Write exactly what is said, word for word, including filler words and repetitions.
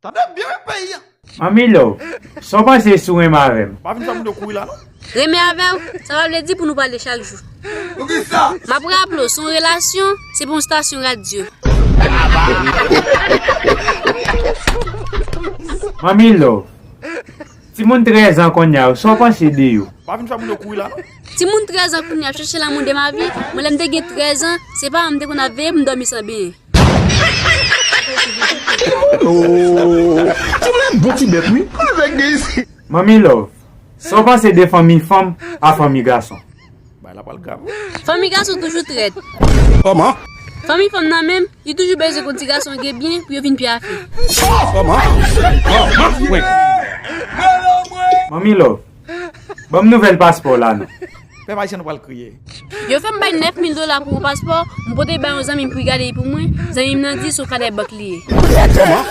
Tande byen wi peyi an. Manmi Love, sa w panse si w renmen avè m? Pa vin fè moun yo kouri la non. Renmen avè w, sa pa vle di pou nou pale chak jou. Poukisa? M ap raple w, se yon relasyon, se pa yon stasyon radyo. Manmi Love, timoun trèz an kounye a yo, sa w panse de yo? Pa vin fè moun yo kouri la non. Timoun trèz an kounye a ap chache lanmou de ma vi, mwen lè m te gen trèz an, se paran m te konn ap veye pou m dòmi san benyen. Ti moun bon ti bèt wi. Manmi Love, sa w panse de fanmi fanm a fanmi gason? Bay la pral grav. Fanmi gason toujou trèt. Kòman? Fanmi fanm nan menm, li toujou bezwen konn ti gason gen byen pou yo vin pyafe. Kòman? Kòman? Mwen. Manmi Love, ban m nouvèl paspò w la non. Pèp ayisyen nou pral kriye. Yo fè m bay nèf mil dola pou yon paspò, m pote bay yon zanmi m pou l gade l pou mwen, zanmi m nan di se yon kadè bank li ye. Kòman?